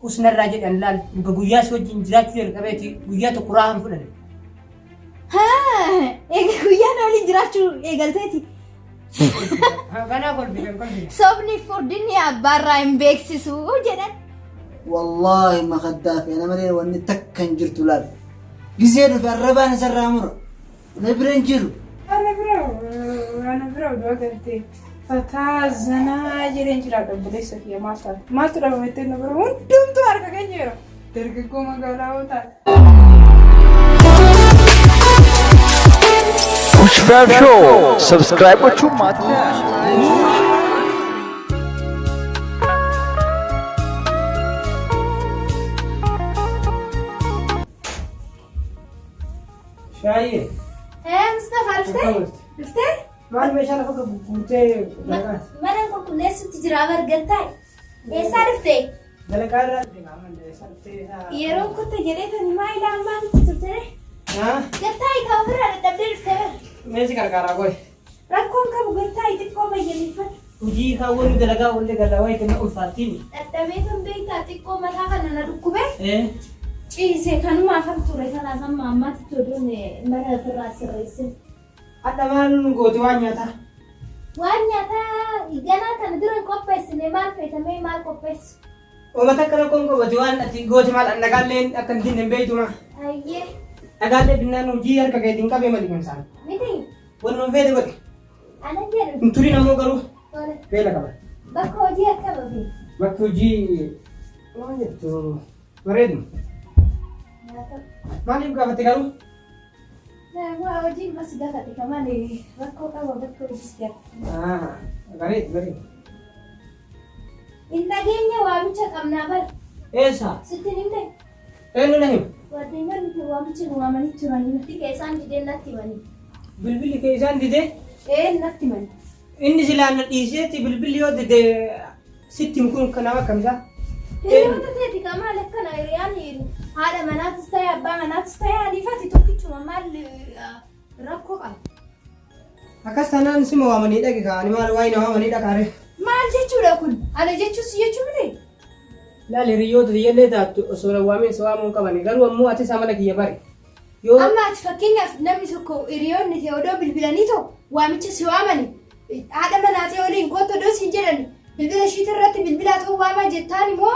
Usnarraa jedhan laal dhuga guyyaa si wajjin jiraachuu jalqabeeti guyyaa tokko raahan fudhanne. Haa, eega guyyaa na waliin jiraachuu eegalteeti. Ganaa kolfisan kolfisan. Sobni furdinni abbaarraa hin beeksisu jedhan. Wallaahi makaddaa fi ana malee wanni takka hin jirtu laal. Gizee dhufe arrabaan isarraa mura. Na bira hin jiru. Ana bira ana bira oduu agartee fataa zanaa jedheen jiraadha obboleessa kiyya maal taate maaltu dhabamettee na bira hundumtuu harka keenya jira dargaggoo magaalaa hoo taate. Pushfab Show. Subscribe gochuun maatii ta'aa. Shaayee. Ee Mustafa dhuftee? Akkam jirtu? Dhuftee? Maal meeshaa lafa guurtee dalagaati? Mana qulqulleessutti jira bargattaa. Eessaa dhuftee? Dalagaa irraa dhufe qaamaan eessaa dhuftee? Yeroon kutta jedhee tani maa ilaa maalitti turte? Haa? Gattaayi kan ofirraa dadhabdee dhuftee bara. Meesii gargaaraa qoy. Rakkoon qabu gattaayi xiqqoo bayyaniifadhu. Hojii kaawwannu dalagaa wallee galaa waayee kenna ulfaattiin. Dadhabee kan beektaa xiqqoo mataa kana na dhukkube. Ee. Ciise kanumaafan ture kanaaf amma ammaatti oduun mana ofirraa sirreesse. Hadha maal nu goote waan nyaataa? Waan nyaataa ganaa kana dura hin qopheessine maal feetamee maal qopheessu? Oma takka rakkoon qabate waan ati goote maal an dhagaalleen akka hin dinne hin beeytuma. Ayyee Dhagaallee binnaan hojii harka keetiin qabee mali kan isaan. miti Wanni nu feete godhe. ana jedhu Hin turin ammoo garuu tole beela qaba. bakka hojii akkam ofii. Bakki hojii maal jettu bareeduma. Maaliif gaafatte garuu? Waa hojiin mas gaafate kamaali rakkoo qaba bakka hojii si gaafate. Bareedu bareedu. Hin dhageenye waamicha qabnaa bar. Eessa? Sitti hin himne? Eenyu na hima? Waardiyyoonni kee waamicha nu waamanii turanii nutti kee isaan didee natti himanii. Bilbilli kee isaan didee? Ee natti himanii. Inni silaa na dhiiseetti bilbilli yoo dide sitti himu kun nama akkamisaa? Hiriyoota teeti ka maal akkana hiriyaan haadha manaatis ta'e abbaa manaatis ta'e aniifati tokkichuma maal rakkoo qaba. Akkas taanaan sima waamanii dhaqi kaa ani maal waa'ee na waamanii dhaqaare. Maal jechuudha kun? Ana jechuus jechuu miti? Laal hiriyoota tiyyallee taattu osoo na waamiin si waamuu hin qabani garuu ammoo atis amala kiyya bari. Yoo Amma ati fakkeenyaaf namni tokko hiriyoonni ta'e odoo bilbilanii too waamicha si waamani haadha manaa ta'e waliin kottu odoo siin jedhani bilbila ishiitii irratti bilbilaa ta'uu waamaa jettaan immoo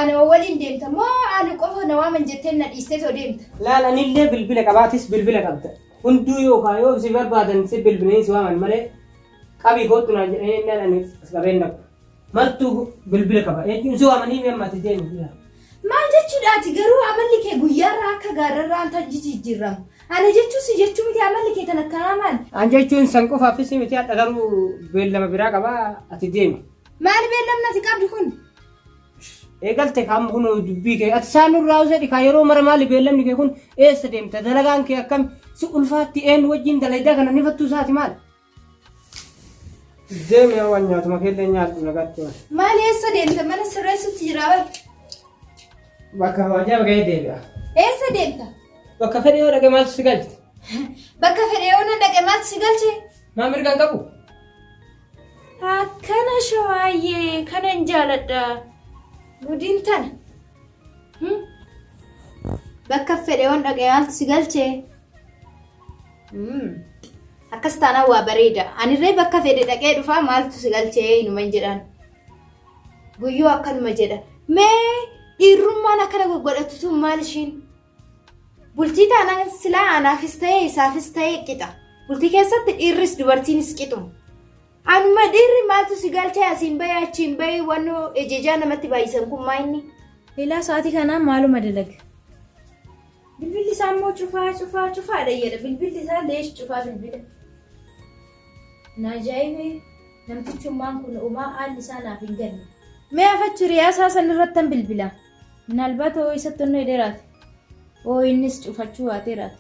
ana waliin deemta moo ana qofa na waaman jetteen na dhiistee too deemta. Laal anillee bilbila qaba atis bilbila qabda. Hunduu yookaan yoo si barbaadan si bilbilanii si waaman malee qabii kottu naan jedhanii innaan ani as qabeen dhaqu. Martuu bilbila qaba jechuun si waamanii mi amma ati deemi. Maal jechuudha ati garuu amalli kee guyyaarraa akka gaarrarraan tan jijjiirramu. Ana jechuun si jechuu miti amalli kee tan akkanaa maal? An jechuun san qofaafis miti hadha garuu beellama biraa qaba ati deemi. Maali beellamni ati qabdu kun? Eegalte kaam kun dubbii kee ati isaan nurraa usedhi kaa yeroo mara maali beellamni kee kun eessa deemta dalagaan kee akkam si ulfaatti eenyu wajjin dalaydaa kana ni fattuu isaati maal? Deemi yaa waan nyaatuma keellee nyaadhu nagaatti waan. Maali eessa deemta mana sirreessutti jira bar. Bakka waajjira gahee deebi'a. Eessa deemta? Bakka fedhe yoo dhaqe maaltu si galche? Bakka fedhe yoo nan dhaqe maaltu si galche? Maa mirga hin qabu? Akkana shawaayyee kanan jaaladha. Gudiin tana. Hmm? Bakka fedhe yoon dhaqe maaltu si galche? Akkas taanaan waa bareeda. Anirree bakka fedhe dhaqee dhufaa maaltu si galchee inuman jedhaan. Guyyoo akkanuma jedha. Mee dhiirrummaan akkana goggodhattu tun maal ishiin? Bultii taanaan silaa anaafis ta'e isaafis ta'e qixa. Bultii keessatti dhiirris dubartiinis qixuma. Anuma dhiirri maaltu si galchee asiin bahee achiin bahee wannoo ejejaa namatti baay'isan kun maa inni? Ilaa sa'aatii kanaa maaluma dalaga? Bilbilli isaa immoo cufaa cufaa cufaadha jedha. Bilbilli isaa leesh cufaa bilbila. Na ajaa'ibee namtichummaan kun umaa haalli isaa naaf hin galle. Mee afachu hiriyaa isaa san irrattan bilbila. Minaalbaat hoo isatti onnoo hidheeraati. Hoo innis cufachuu baateeraati.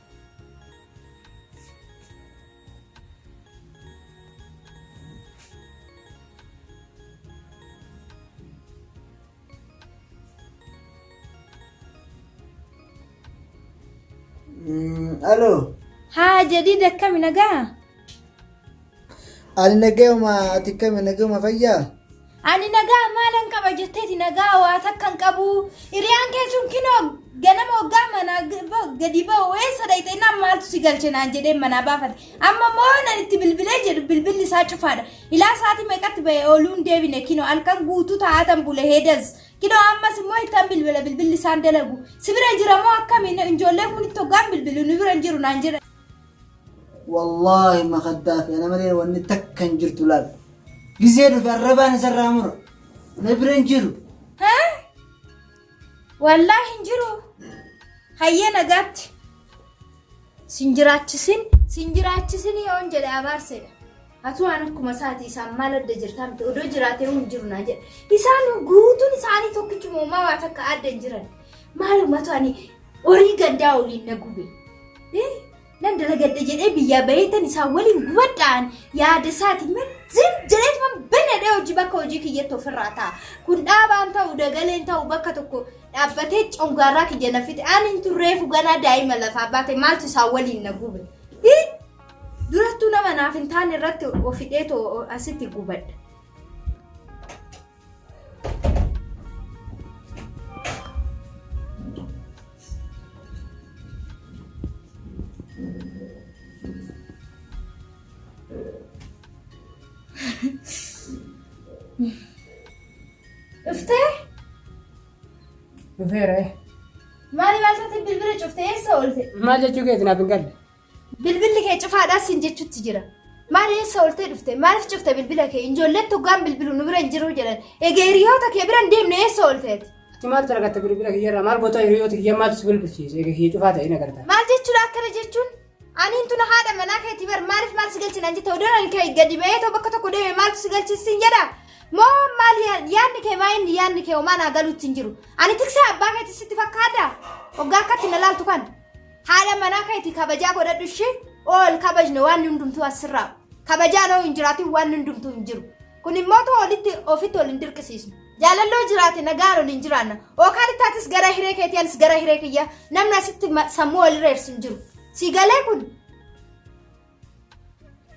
Alo. Haa jadiid akkami nagaa? Ani nagayuma ati akkami nagayuma fayyaa? Ani nagaa maalan qaba jetteeti nagaa waa takka hin qabu. Hiriyaan kee sun kinoo ganama hoggaa manaa gadi ba'u eessa dhayxe naan maaltu si galche naan jedhee manaa baafate. Amma immoo nan itti bilbilee jedhu bilbilli isaa cufaadha. Ilaa sa'aatii meeqatti ba'e ooluu hin deebine kinoo halkan guutuu taa'atan bule heedas. Kinoo ammas immoo ittan bilbila bilbilli isaan dalagu. Si bira jira moo akkami ijoollee kun itti hoggaan bilbilu nu bira hin jiru naan jedha. Wallaahi makaddaa fi ana malee wanni takka hin jirtu laal. Gizee dhufe arrabaan isarraa mura. Na bira hin jiru. Wallaahi hin jiru. Hayyee nagaatti. Sin jiraachisin, sin jiraachisin yoon jedhe abaarsedha. Atuu waan akkuma isaati isaan maal adda jirtaa miti odoo jiraatee hin jiru naan jedhe. Isaan guutuun isaanii tokkichuma uumaa waa takka adda hin jiran. Maalumatu ani horii gandaa waliin na gube. Eh? Nan dalagadha jedhee biyyaa baheetan isaan waliin gubadhaan yaada isaati zim jedheetuma banadhee hojii bakka hojii kiyyatti ofirraa ta'a. Kun dhaabaan ta'u dagaleen ta'u bakka tokko dhaabbatee congaarraa kiyya na fixe. Ani hin turreefu ganaa daa'ima lafaa baate maaltu isaan waliin na gube. Hi! Durattuu nama naaf hin taane irratti of hidheetu asitti gubadha. Dhuftee? Dhufeera. Maali maal taate bilbila cuftee eessa oolte? Maal jechuu keeti naaf hin galle. Bilbilli kee cufaadhaa siin jechutti jira. Maal eessa ooltee dhufte? Maaliif cufte bilbila kee? Ijoolleen toggaan bilbilu nu bira hin jiru jedhan. Egaa hiriyoota kee bira hin deemne eessa oolte ati? Ati maaltu argatta bilbila kiyyarraa? Maal goota hiriyoota kiyya maaltu si bilbilchiise? Egaa kiyya cufaa ta'e na garta. Maal jechuudha akkana jechuun? Aniin tuna haadha manaa keetii bar maaliif maal si galche naan jette odoon ani kee gadi ba'ee too bakka tokko deeme maaltu si galche siin jedha? Moo maal yaadni kee maa inni yaadni kee homaa naa galuutti hin jiru. Ani tiksee abbaa keetii sitti fakkaata? Hoggaa akkatti na laaltu kana. Haadha manaa keeti kabajaa godhadhu ishii ol kabajne waan hundumtuu asirraa kabajaan hoo hin jiraatin waan hundumtuu hin jiru. Kun immoo too walitti ofitti ol hin dirqisiisnu. Jaalalloo jiraate nagaan ol hin jiraanna. Ookaan itti atis gara hiree keetii anis gara hiree kiyya namni asitti sammuu wal reersu hin jiru. Si galee kun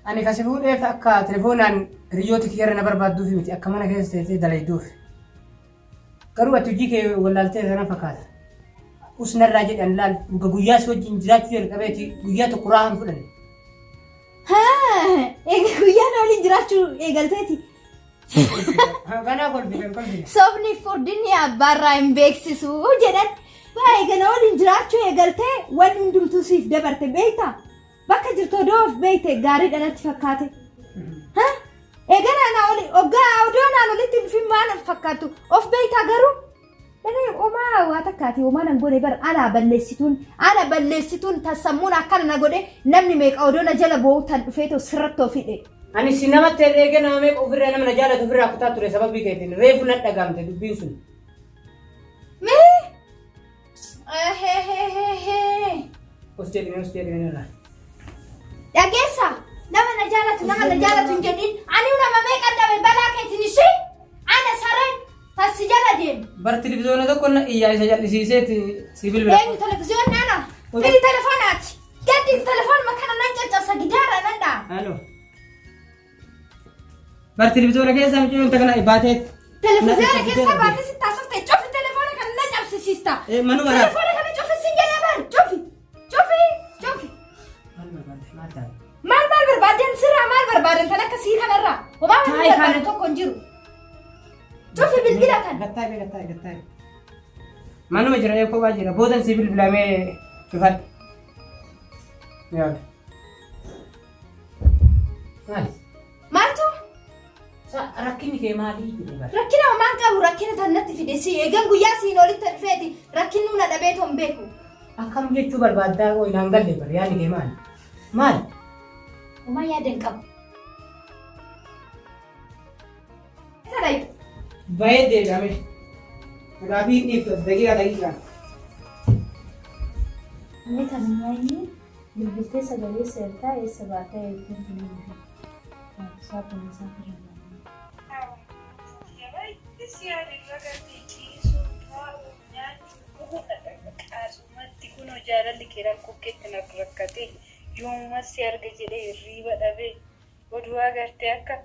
Ani kasi fuudheef akka telefoonaan hiriyoota kiyyarra na barbaadduufi miti akka mana keessa teessee dalayduuf. Garuu ati hojii kee wallaaltee sana fakkaata. Us narraa jedhan laal dhuga guyyaa si wajjin jiraachuu jalqabeeti guyyaa tokko raahan fudhanne. Egaa guyyaan waliin jiraachuu eegalteeti. Ganaa kolfite kolfite. Sobni furdinni abbaarraa hin beeksisu jedhan. Baay'ee gana waliin jiraachuu eegaltee wanni hundumtuu siif dabarte beektaa? Bakka jirtu odoo of beekte gaariidha natti fakkaate. Ha? Eegana anaa oli oggaa odoo anaan olitti hin dhufin maal of fakkaattu of beektaa garuu? Dhaga'e homaa waa takkaati homaa nan godhe bar ana balleessituun ana balleessituun tassammuun akkana na godhe namni meeqa odoo na jala boo'u tan dhufeetoo sirratti of hidhe. Ani si namatti herreegee nama meeqa ofirraa nama na jaalatu ofirraa kutaa ture sababii keetiin reefu na dhagaamte dubbiin sun. Mee Ehehehehe. Us jedhime us jedhime nirraa. Dhageessa nama na jaalatu nama na jaalatu hin jedhin ani nama meeqan dhabe balaa keetiin ishee ana sareen tassi jala deemu. Bar televiziyoona tokko na iyyaa isa jal'isiiseeti si bilbila. Eenyu televiziyoonni ana? Fidi telefonaati. Gaddi telefoonuma kana nan caccabsa gidaara nan dha'a. Halo. Bar televiziyoona keessaa mucayyoon takka na baatee. Televiziyoona keessaa baatee sitti haasofte cufi telefoona kana na cabsisiista. Eh, manuma raaf. Telefoona kana cufi sin jedhee bar cufi cufi cufi. Maal barbaadde maal taate? Maal maal barbaadan sirraa maal barbaadan tan akka sii kanarraa homaa wanti Taa'e kana. barbaadu tokko hin jiru. Cufi bilbila kana. Gattaa'e gattaa'e gattaa'e. Manuma jira eekoo baa jira boodan si bilbilamee cufadhe. Yaala. Maali? Maaltu Sa rakkinni kee maali jedhee bara. rakkina homaan qabu rakkina tan natti fide si eegan guyyaa siin olitti dhufeeti rakkinnuu na dhabee ton beeku. Akkam jechuu barbaaddaa oo naan galle bara yaadni kee maali? Maali? Homaa yaada hin qabu. Eessa dhaqxe? Bayee deebi'ame. Gaafii dhiiftu daqiiqaa daqiiqaan. Inni kan nyaanni Bilbiltee sagalee seertaa eessa baatee eegduun kun hin jiru. Saaphuun isaa Qaasumatti kunoo jaalalli kee rakkoo keetti na rakkate yoomuma si arga jedhee hirriiba dhabee oduu agartee akka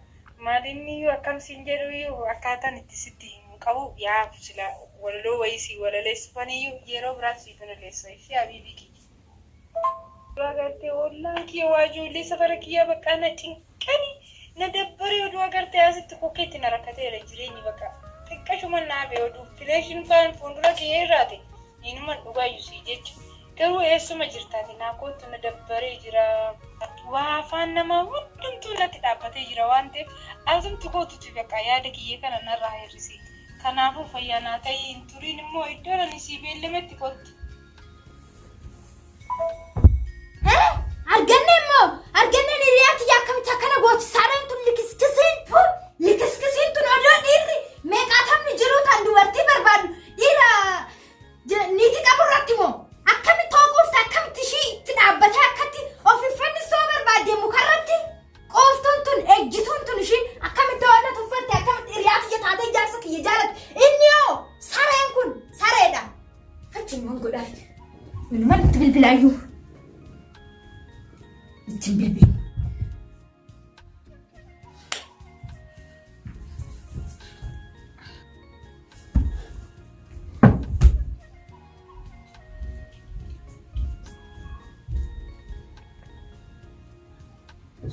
Maalinniyyuu akkam siin jedhuyyuu akkaataan itti sitti himu qabu yaa sila walaloo wayii sii walaleessufaniyyuu yeroo biraan siif walaleessa ishee habiibii kiyya. Oduu agartee ollaan kiyya waa ijoollee safara kiyyaa bakka na cinqani na dabbaree oduu agartee asitti kokkeetti na rakkateera jireenyi bakka xiqqashuma naa bee oduu fileeshin faan fuuldura kiyya irraate inuman dhugaayyu sii jecha garuu eessuma jirtaati naa koottu na dabbaree jira waa afaan namaa hundumtuu natti dhaabbatee jira waan ta'eef asumti kootuti bakka yaada kiyya kana narraa hir'isi kanaafuu fayyaa naa ta'ii hin turiin immoo iddoon ani sii beellametti kottu. Arganne immoo arganne hiriyaa tiyya akkamitti akkana gooti sareen tun likiskisiin tun likiskisiin tun odoo dhiirri meeqaatamni jiruu tan dubartii barbaadu dhiira niitii qabu irratti moo akkamitti hooquufte akkamitti ishii itti dhaabbatee akkatti of fannistoo barbaadde mukarratti qooftuun tun ejjituun tun ishiin akkamitti waan tuffatte akkamitti hiriyaa tiyya taatee jaarsa kiyya jaalatti inni hoo sareen kun sareedha. Fakkeenyumaan godhaaf. Walumaan itti bilbilaayyuu. Ittiin bilbilu.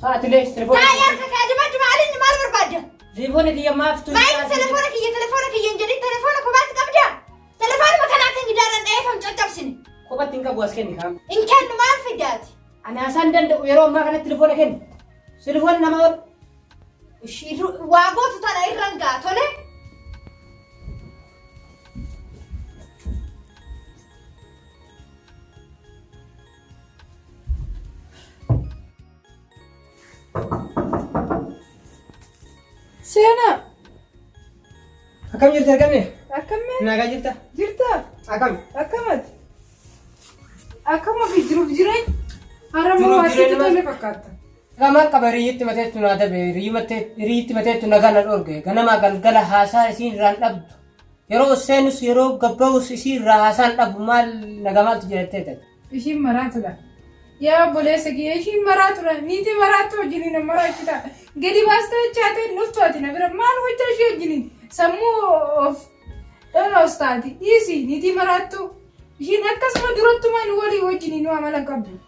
Sa'aatilee telefoona. Taa'ee harka kee adimatti maaliin maal barbaadda? Telefoona kiyya maaf tun. Maayini telefoona kiyya telefoona kiyya hin jedhin telefoona kophaatti qabdaa? Telefoonuma kanaa kan gidaaraan dha'ee kan caccabsine. Kophatti hin qabu as kenni kaam. Hin kennu maal fiddaati? Ani haasaan danda'u yeroo ammaa kanatti telefoona kennu. Telefoon nama ol. Ishii waa gootu tana irran ga'a tole. Seenaa Akkam jirta argamne? akkamii Nagaa jirta? jirta? Akkam? Akkamati? Akkam ofii jiruuf jireenya? Har'a moo Jiruuf waa sitti jireenya tole fakkaata? Gamaan qaba hiriyyatti mateettu naa dabe hiriyyatti mateettu nagaa na dhorge ganamaa galgala haasaa isiin irraan dhabdu yeroo seenus yeroo gabba'us isii irraa haasaan dhabu maal nagaa maaltu jedhattee ta'e. Ishiin maraatudha. Yaa obboleessa kiyya ishiin maraatudha. Niitii maraattu wajjiniin hin maraachita. Gadi baastee chaatee dhuftu ati na bira maal hojjaa ishee wajjiniin sammuu of dholoos taati. Dhiisi niitii maraattu. Ishiin akkasuma durattumaan walii wajjiniin amala hin qabdu.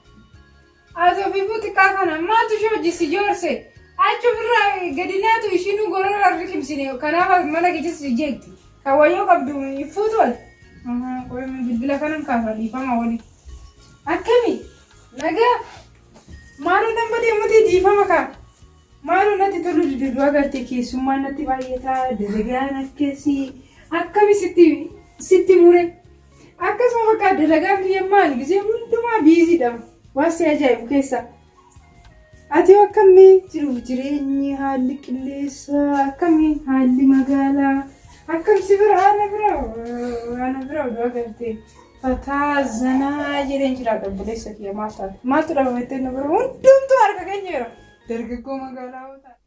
Ati ofiifuu xiqqaa kana maaltu ishee hojii si joorse? Achi ofirraa gadi naatu ishiin gorora rikimsine kanaaf mana keessatti si jeeqti. Kan wayyoo qabdu hin fuutu ati. Bilbila kanan kaasa dhiifama wali. Akkami? Nagaa? Maaloo nan badee mutii dhiifama kaa. Maaloo natti tolu dide du'a gartee keessummaan natti baay'ataa dalagaan akkasii akkami sitti sitti mure. Akkasuma bakka dalagaan kiyya maali gisee hundumaa biiziidha. Waan si ajaa'ibu keessaa. Ati hoo akkamii jiruuf jireenyi haalli qilleensaa akkamii haalli magaalaa akkam si bira ana bira ana bira oduu agartee fataa zanaa jedheen jiraadha obboleessa kiyya maal taate maaltu dhabame jettee na bira hundumtuu harka keenya jira dargaggoo magaalaa hoo taate.